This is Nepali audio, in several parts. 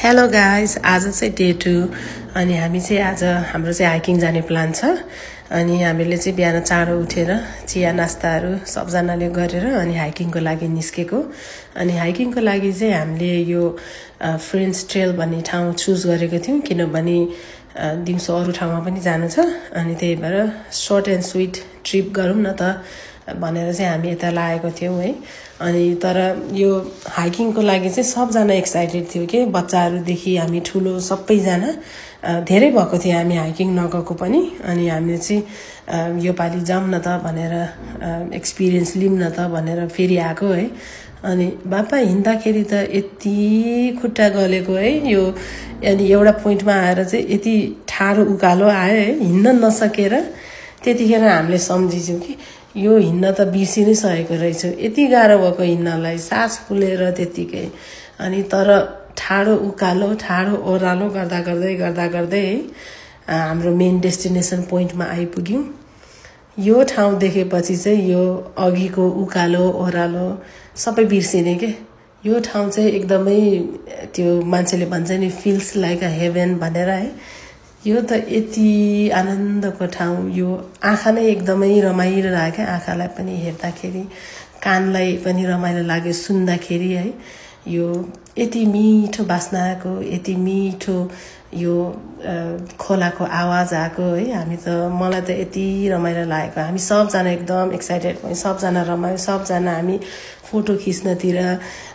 हेलो गाइस, आज चाहिँ डे 2 अनि हामी चाहिँ आज हाम्रो चाहिँ हाइकिङ जाने प्लान छ। अनि हामीले चाहिँ बिहान चाँडो उठेर चिया नास्ताहरू सबजनाले गरेर अनि हाइकिङको लागि निस्केको। अनि हाइकिङको लागि चाहिँ हामीले यो फ्रेन्ड्स ट्रेल भन्ने ठाउँ चुज गरेको थियौँ, किनभने दिउँसो अरू ठाउँमा पनि जानु छ। अनि त्यही भएर सर्ट एन्ड स्विट ट्रिप गरौँ न त भनेर चाहिँ हामी यता लागेको थियौँ है। अनि तर यो हाइकिङको लागि चाहिँ सबजना एक्साइटेड थियो कि बच्चाहरूदेखि हामी ठुलो सबैजना धेरै भएको थियो हामी हाइकिङ नगएको पनि। अनि हामीले चाहिँ योपालि जाऊँ न त भनेर एक्सपिरियन्स लिऊँ न त भनेर फेरि आएको है। अनि बापा हिँड्दाखेरि त यति खुट्टा गलेको है यो। अनि एउटा पोइन्टमा आएर चाहिँ यति ठाडो उकालो आयो है, हिँड्न नसकेर त्यतिखेर हामीले सम्झिन्छौँ कि यो हिँड्न त बिर्सिनै सकेको रहेछु, यति गाह्रो भएको हिँड्नलाई, सास फुलेर त्यतिकै। अनि तर ठाडो उकालो ठाडो ओह्रालो गर्दा गर्दै है हाम्रो मेन डेस्टिनेसन पोइन्टमा आइपुग्यौँ। यो ठाउँ देखेपछि चाहिँ यो अघिको उकालो ओह्रालो सबै बिर्सिने के। यो ठाउँ चाहिँ एकदमै त्यो मान्छेले भन्छ नि फिल्स लाइक अ हेभन भनेर है। यो त यति आनन्दको ठाउँ, यो आँखा नै एकदमै रमाइलो लाग्यो, आँखालाई पनि हेर्दाखेरि, कानलाई पनि रमाइलो लाग्यो सुन्दाखेरि है। यो यति मिठो बास्ना आएको, यति मिठो यो खोलाको आवाज आएको है। हामी त मलाई त यति रमाइलो लागेको, हामी सबजना एकदम एक्साइटेड भयौँ, सबजना रमायो, सबजना हामी फोटो खिच्नतिर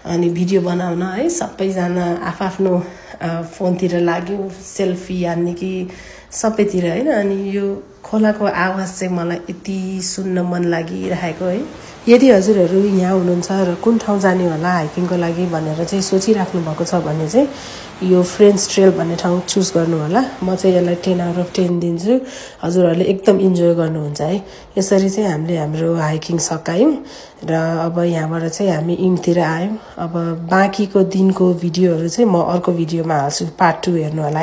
अनि भिडियो बनाउन है सबैजना आफआफ्नो फोनतिर लाग्यो, सेल्फी हान्ने कि सबैतिर होइन। अनि यो खोलाको आवाज चाहिँ मलाई यति सुन्न मन लागिरहेको है। यदि हजुरहरू यहाँ हुनुहुन्छ र कुन ठाउँ जाने होला हाइकिङको लागि भनेर चाहिँ सोचिराख्नु भएको छ भने चाहिँ यो फ्रेन्ड्स ट्रेल भन्ने ठाउँ चुज गर्नु होला। म चाहिँ यसलाई 10/10 दिन्छु, हजुरहरूले एकदम इन्जोय गर्नुहुन्छ है। यसरी चाहिँ हामीले हाम्रो हाइकिङ सकायौँ र अब यहाँबाट चाहिँ हामी इन्डतिर आयौँ। अब बाँकीको दिनको भिडियोहरू चाहिँ म अर्को भिडियोमा हाल्छु, पार्ट 2 हेर्नु होला।